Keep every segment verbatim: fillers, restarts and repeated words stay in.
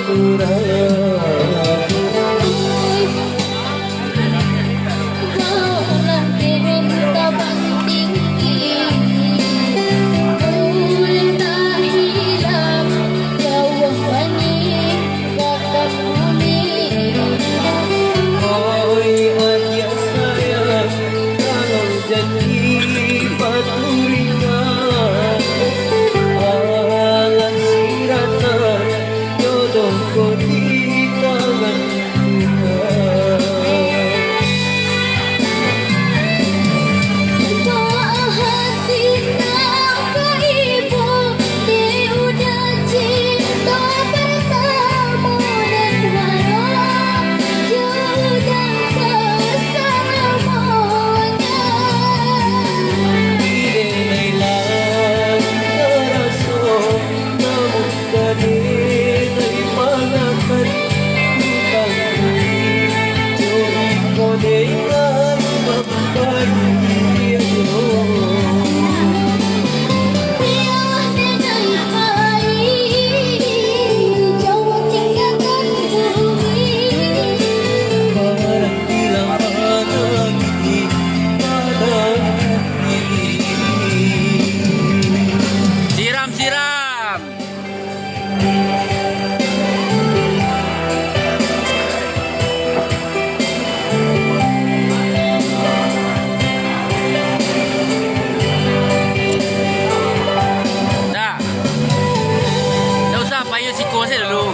Oi, adiak sayang, kalau janji paturuikan, alah siratan jodoh ko di tangan Tuhan. Siram, siram. Dah. Dah usah, payu siko saja dulu.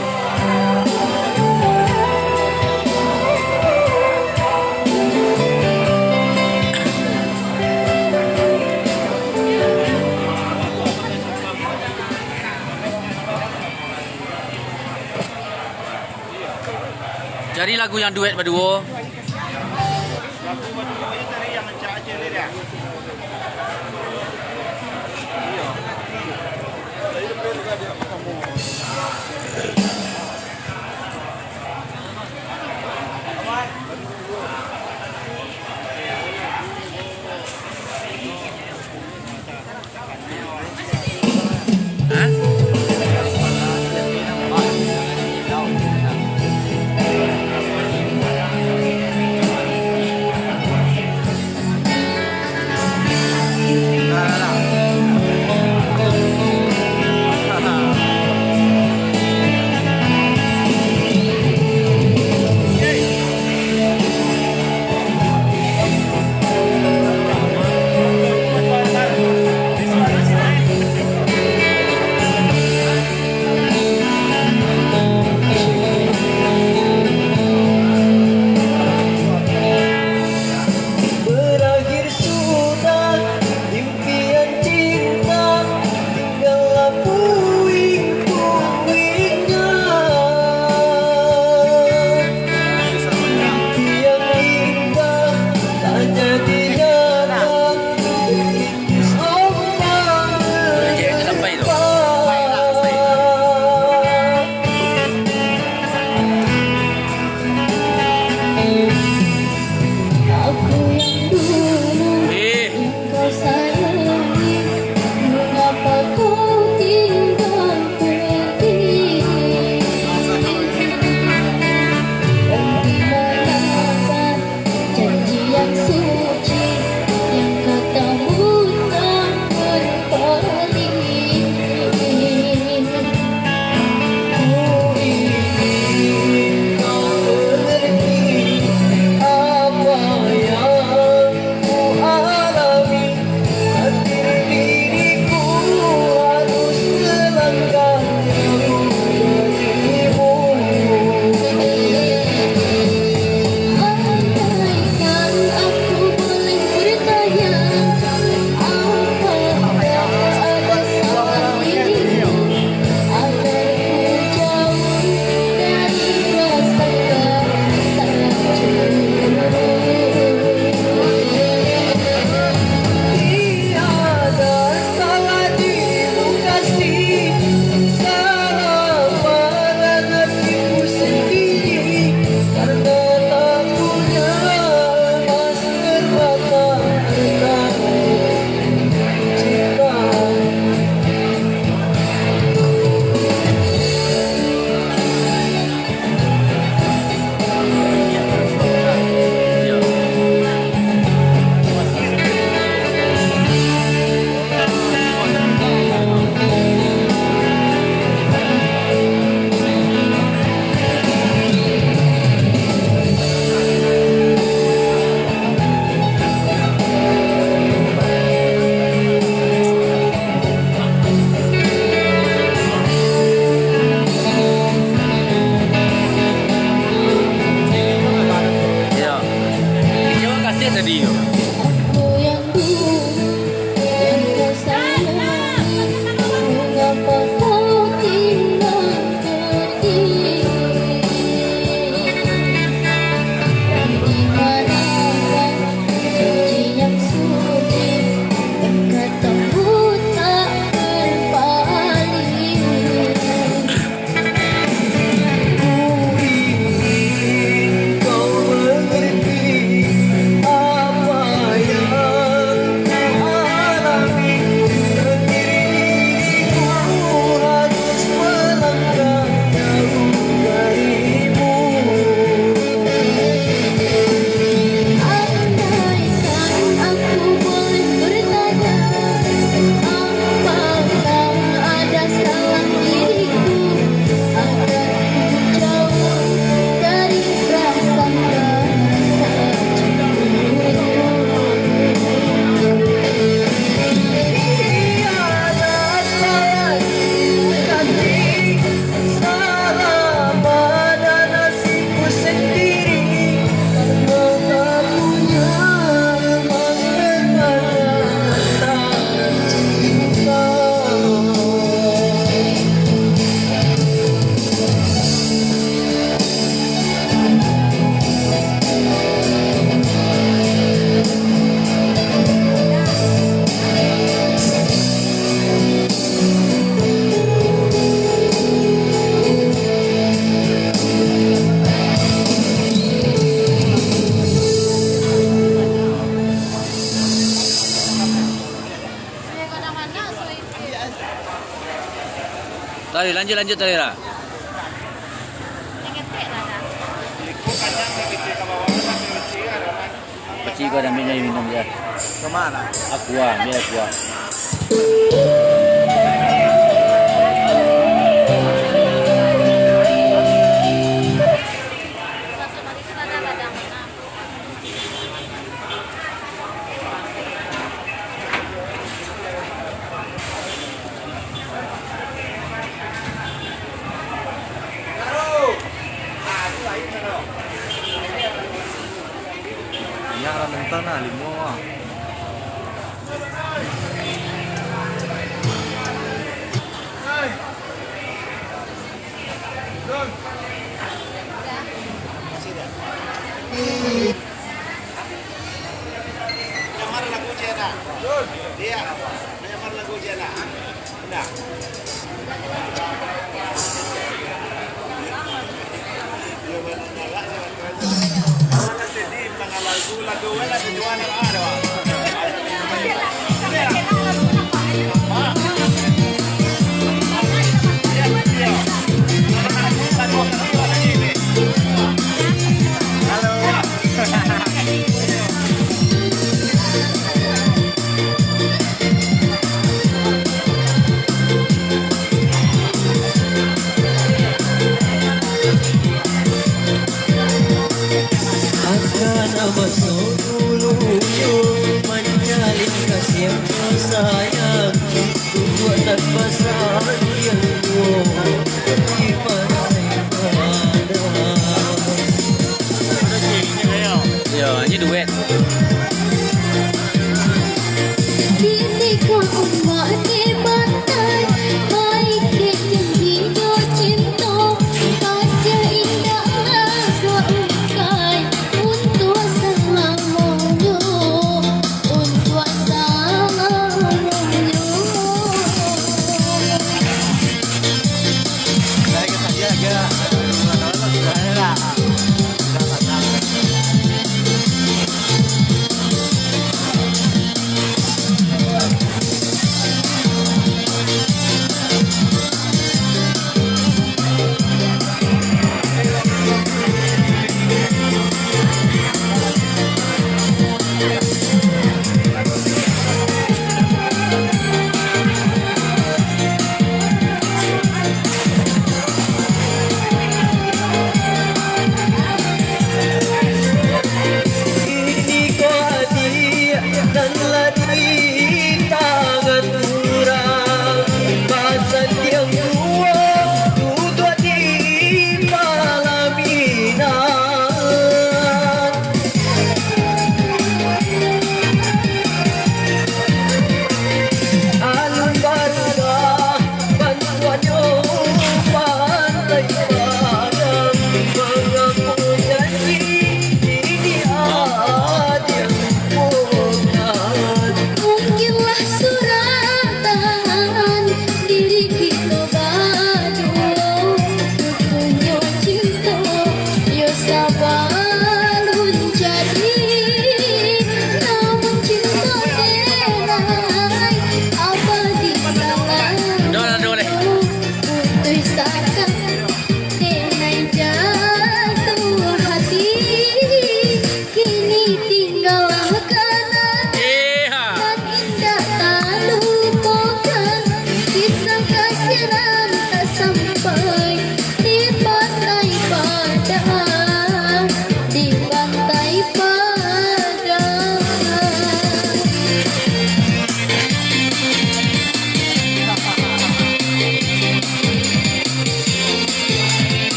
Cari lagu yang duet baduo. Lanjut, lanjut, Talera. Kecil kau dah minum, minum je. Kemana? Aqua, ambil Aqua. Minyak lah mentah nah, limo ah. Akan maso dulu, manjalin kasiah sayang, buatan pasal yang tuo di pantai Padang. Yo, ini duet. Kini ka umak di pantai, maike janjinyo cinto, kasiah indak lah ka ungkai, untuak salamonyo, untuak salamonyo. Kini ko adiak nan lah di tangan urang, basandiang juo duduak di palaminan. Alun barubah bantuaknyo, pantai Padang mangaku janji, kini adiak bukan. Mungkinlah suratan diri kito baduo, butuhnyo cinto, yo sabalun jadi, namun cinto denai abadi salah. Doh lah, doh leh. Putuih sakan denai jatuah hati, kini tinggalah kanangan. Indak talupokan, kisah kasih nan tak sampai di pantai Padang, di pantai Padang.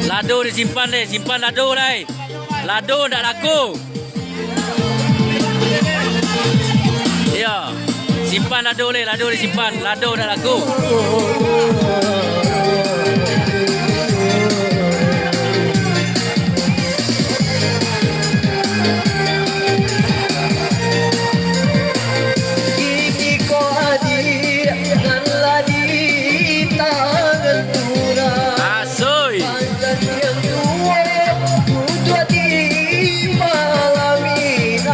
Lado disimpan deh, simpan lado lai. Lado ndak laku. Iyo, simpan lado lai, lado disimpan, lado ndak laku. Kini ko adiak nan lah di tangan urang. Asoi. Panjang yang tuo, duduak di palaminan.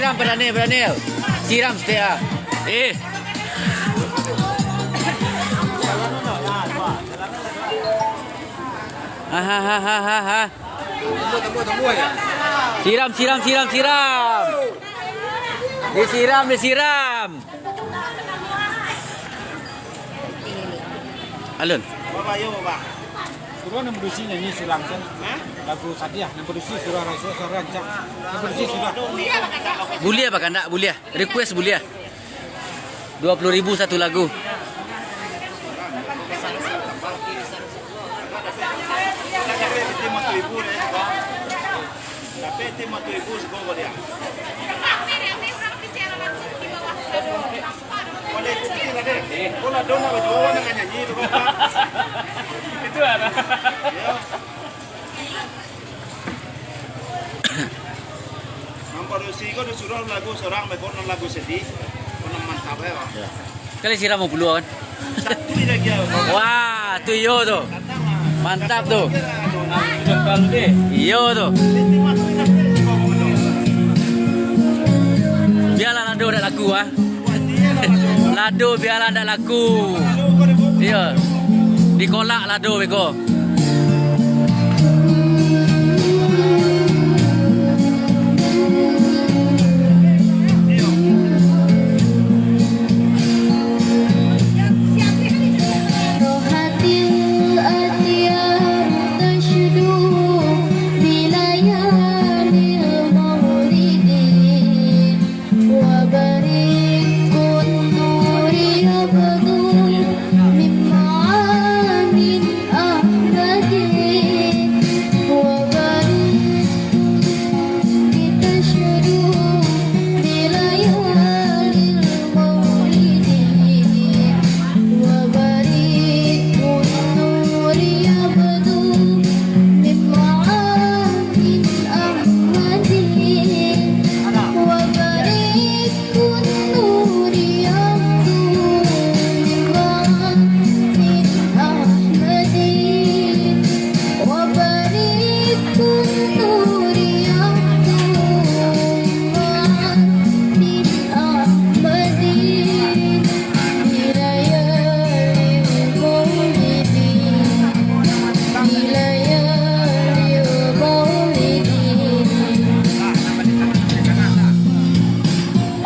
Barani, barani. Siram saketek ah. Eh. Ahahahaha. Siram, siram, siram, siram. Disiram, disiram. Alun. Bapak, yo, Bapak. Suruah nan produksi nyanyi surang kan. Hah? Lagu Sadiah, nan produksi suruah rancak, suruah rancak. Nan produksi suruah. Buliah, Pak, kandak buliah. Request buliah. Dua puluh ribu satu lagu. Tapi tim waktu ibu deh. Boleh ikuti lah deh. Kau lah dong nak baju awak nak nyanyi tu kau, Pak. Itu lah. Ya. Mampadusi ko disuruah lagu surang, beko nan lagu sedih, ko nan mantap ya, Pak. Ya. Kali siram mau puluah kan? Satu lagi ya, Pak. Wah, tu iyo tu. Datang lah. Mantap tu. Iyo tu. Biarlah Lado dak laku ah. Lado biarlah dak laku. Iyo. Dikolak Lado beko.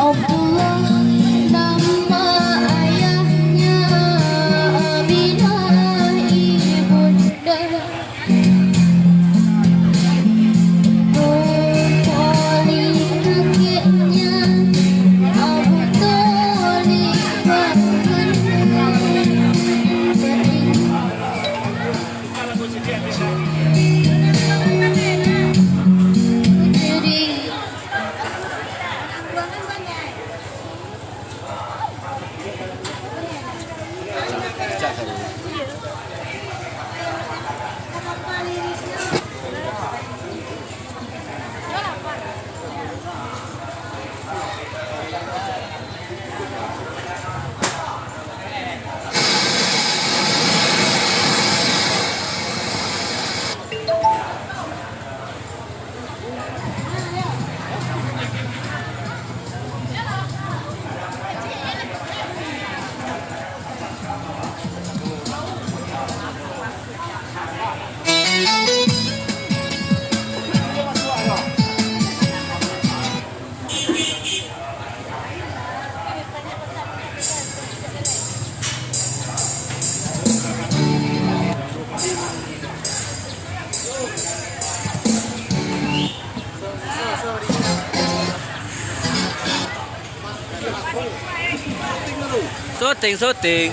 Abdullah nama ayahnya, Aminah ibunda. Muthalib kakeknya, Abu Thalib pamannya. Syuting, syuting.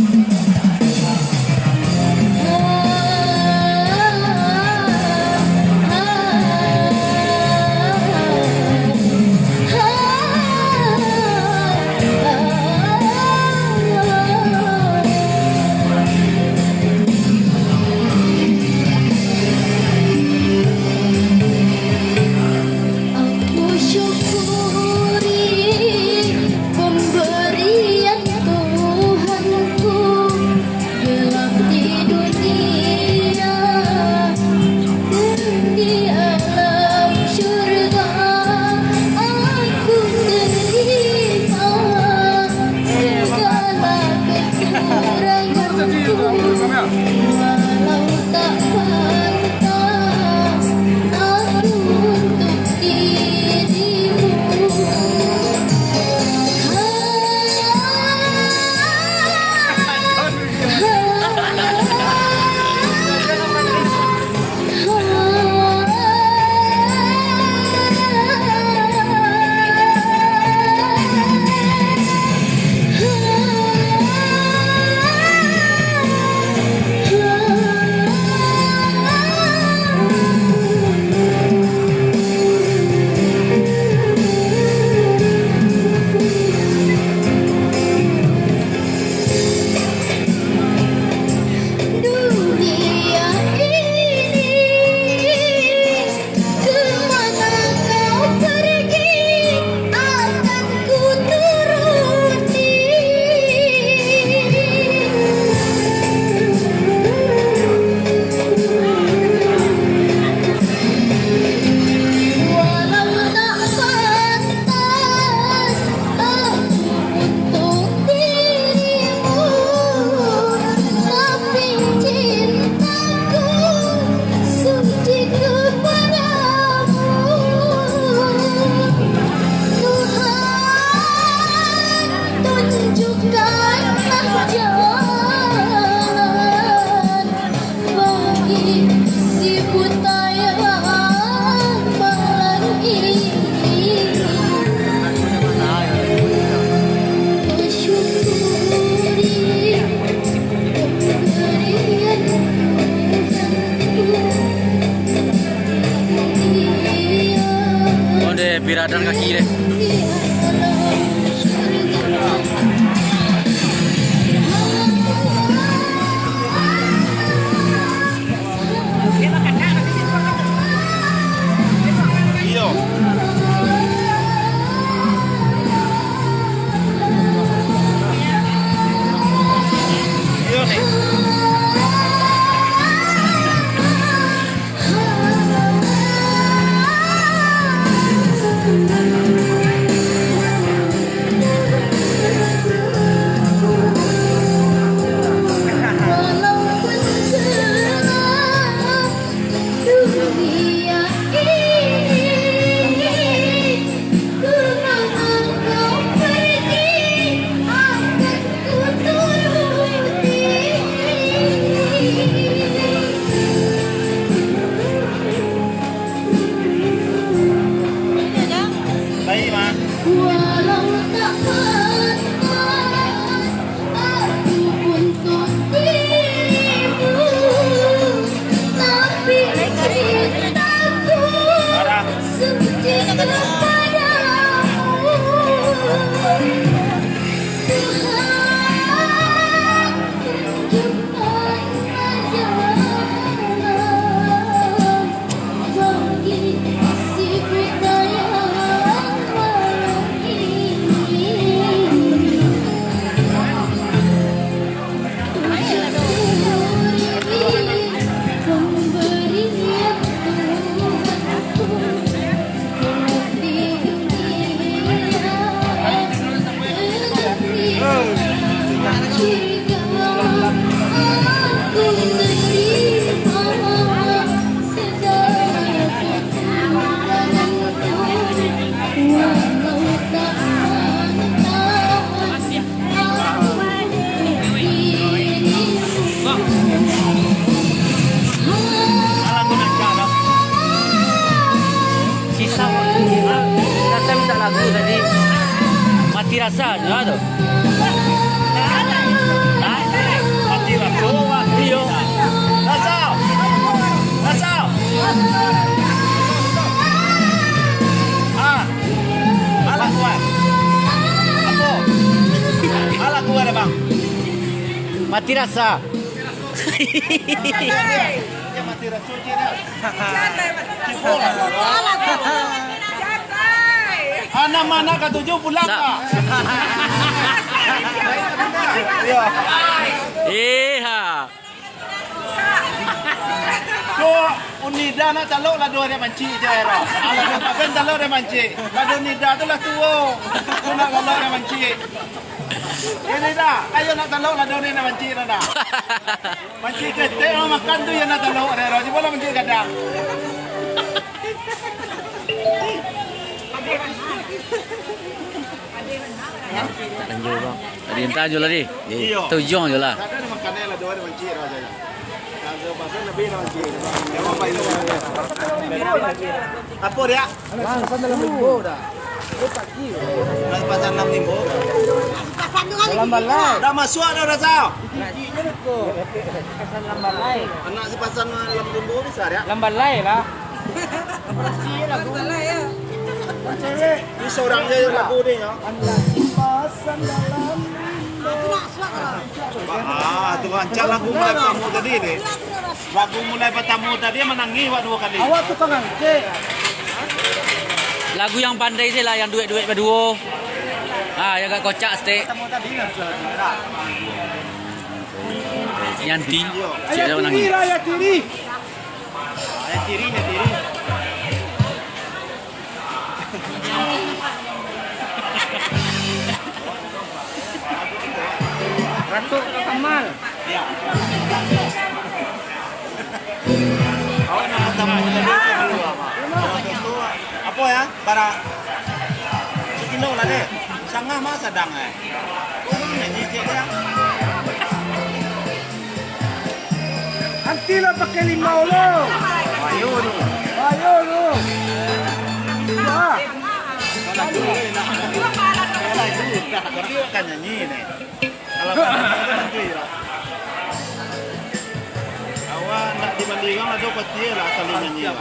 Aku syukuri pemberian Tuhanku, gelap di dunia dan di alam syurga. Aku terima segala kekuranganku, walau tak pantas aku untuk dirimu. Dunia ini, kemana kau pergi, akan ku turuti. Walau tak pantas aku untuk dirimu, tapi cintaku suci kepadamu. Tuhan, tunjukkanlah jalan bagi si buta yang malang ini. Bersyukuri pemberian Tuhanku. Oh, deh, biradan kaki deh. Walau tak pantas aku untuk dirimu, tapi cintaku suci kepadamu. Tuhan, tunjukkanlah jalan bagi si buta yang malang ini. Syukuri pemberian Tuhanku. Sisa waktu kita, kita minta lagu tadi. Mati rasa, dengar tu. Mati rasa. Anak-anak katuju pulang, Sa- Pak. Iya. Iha. Ko Unida nak talok lado dek mancik je, ero. Alah, pagan talok dek mancik. Lado Nida tu lah tuo. Ko nak talok dek mancik. Ini dah, ayo nak talok lado ni nak mancik dah. Mancik ketek, orang makan tu yang nak talok dek ero. Cuba lah mancik gadang. Lanjut, Bang. Tadi entah je lah, di. Iyo. Tujung je lah. Ada makanan lah, dua ada mancik lah saja. Ada pasal lebih lah mancik. Jangan main. Apa dia? Anak simpan dalam limbo dah. Dia pagi. Anak simpan dalam limbo. Dalam balai. Dah masuk dah rasa. Anak simpan dalam limbo bisa dia. Dalam balai lah. Ini seorang je lagu ni, ya. Ah, tu rancak lagu mulai pertama tadi ni. Lagu mulai pertama tadi manangih awak dua kali. Awak tu pangangkek. Lagu yang pandai sih lah, yang duet-duet baduo. Ah, yang agak kocak stik. Yanti, cik dia manangih. Ayah tiri lah, ayah tiri. Ah, ayah tiri, ayah tiri. Ratu Kamal. Awak nak tamu tadi tu dulu, Abang. Apa ya? Bara. Sakilo lah deh. Sangah mah sadang, eh. Kok nyanyi cek dia? Anti lah pakai limau lo. Ayo tu. Ayo tu. Wah. Tapi kan nyanyi ni. Kalau nanti lah. Awak nak dibandingkan lah, dok pasti lah asal nyanyi lah.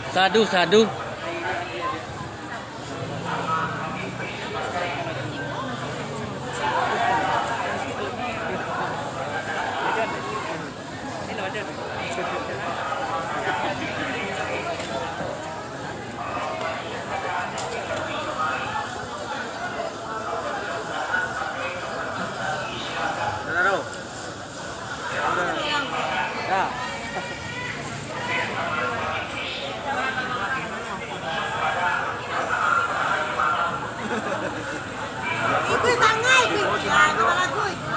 Sadu, sadu. Itu tangan itu. Ya, itu lagu itu.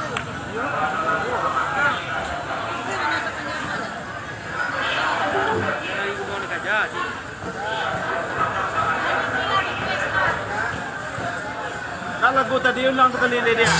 Itu yang masak kenyang. Nah, lagu tadi ulang sakali dek dia.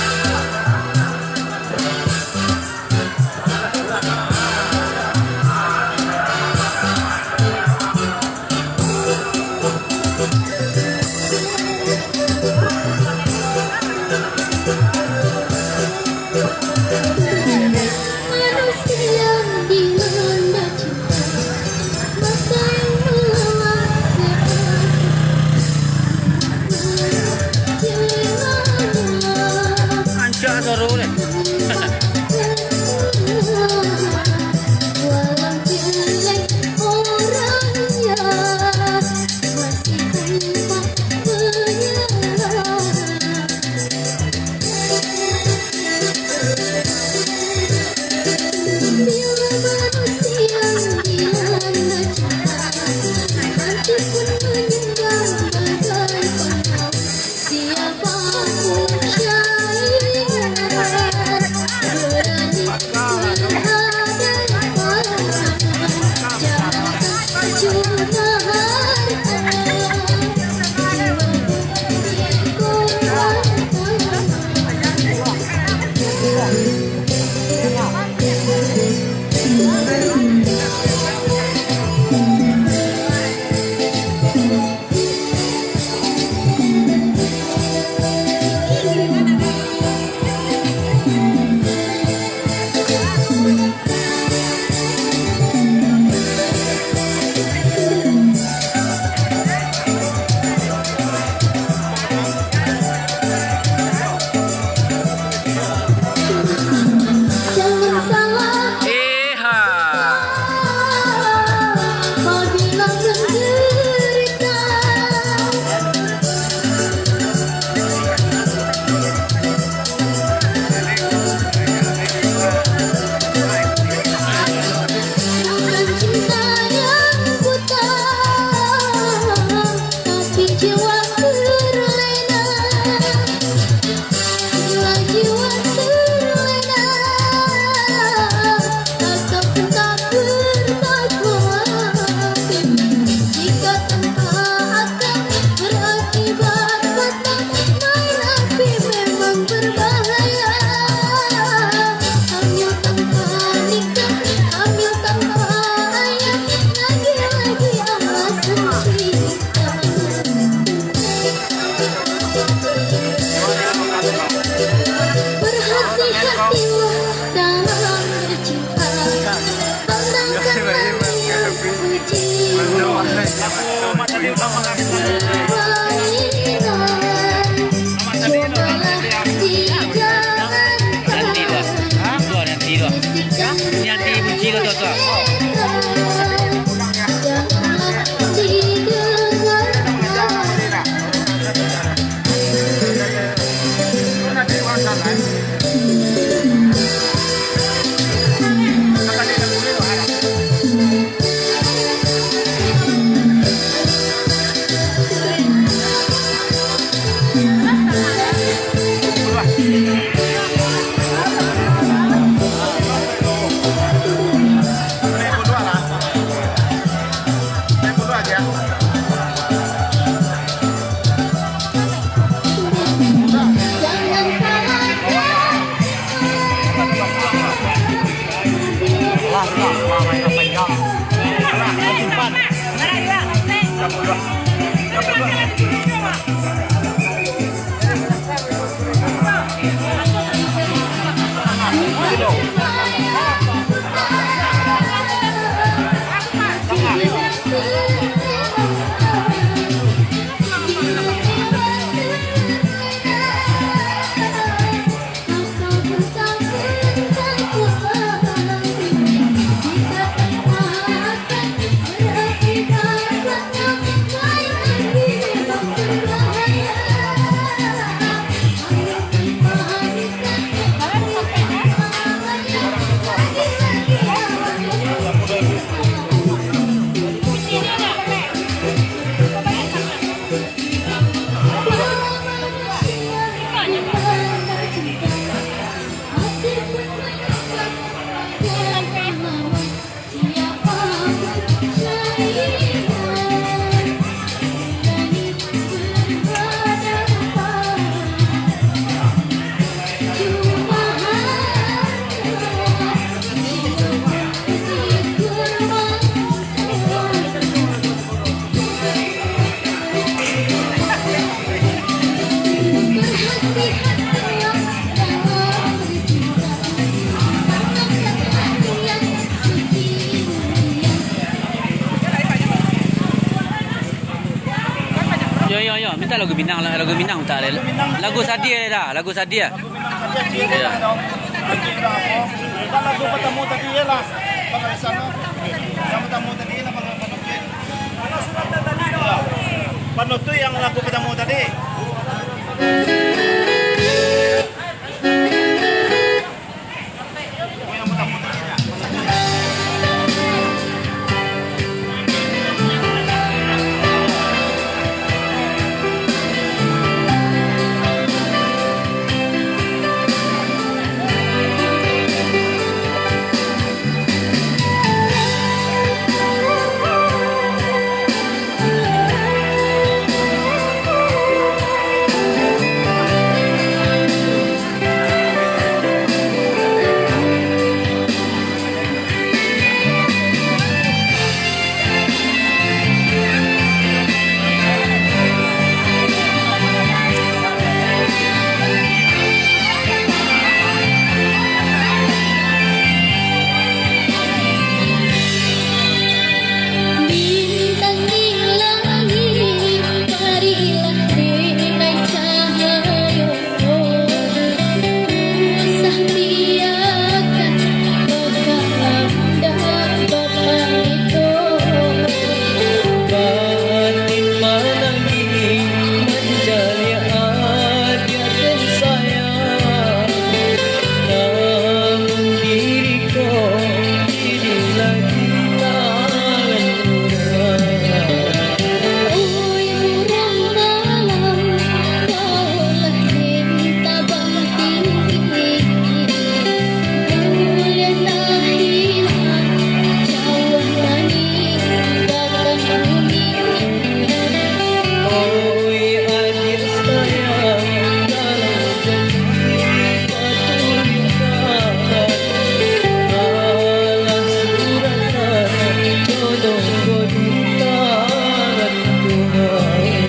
Ancak suaro deh. Yo, yo, yo, minta lagu Minang, lagu Minang minta. Lagu Sadiah dah, lagu Sadiah. Yo. Lagu pertama tadi ialah Bang Alisana. Yang pertama tadi ialah Bang Alisana. Panutup yang lagu pertama tadi. Bintang di langit, marilah denai cahayo. Usah biakan bakalam dan bapamito. Batin manangih mancaliak adiak den sayang. Namun diri ko kini lagi talanjuran. Oi urang malam, baolah den tabang tinggi. Buliah lah hilang, jauah langik, bahkan bumi. Oi adiak sayang, dalam janji batulikan, alah suratan jodoh ko di tangan Tuhan.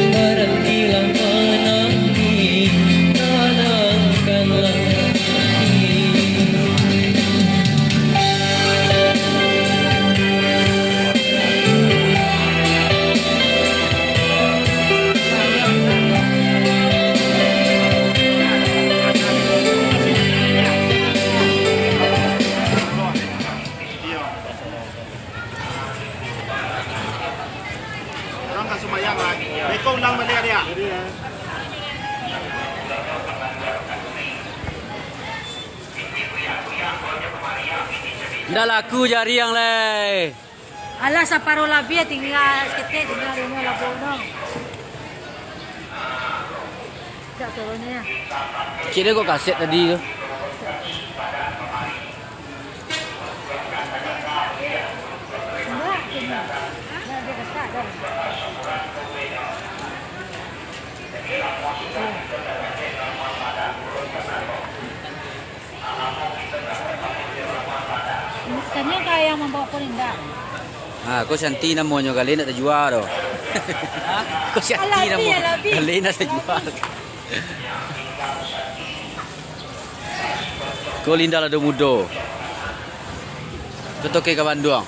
Barantilah manangih, tanangkanlah hati. Iyo. Urang ka sumbayang lah. Beko ulang baliak, Diak. Ndak laku jariang lai. Alah, saparo labiah tingga saketek, tingga limo labuah no. Cik dia kok kaset tadi tu. Tanya ka yang mambawa ko indak? Ha, ko Santi namonyo, galeh ndak tajua doh. Ko Santi Alabi, namo, Alabi. Galeh ndak tajua. Ko Linda Lado Mudo. Ko toke ka Banduang.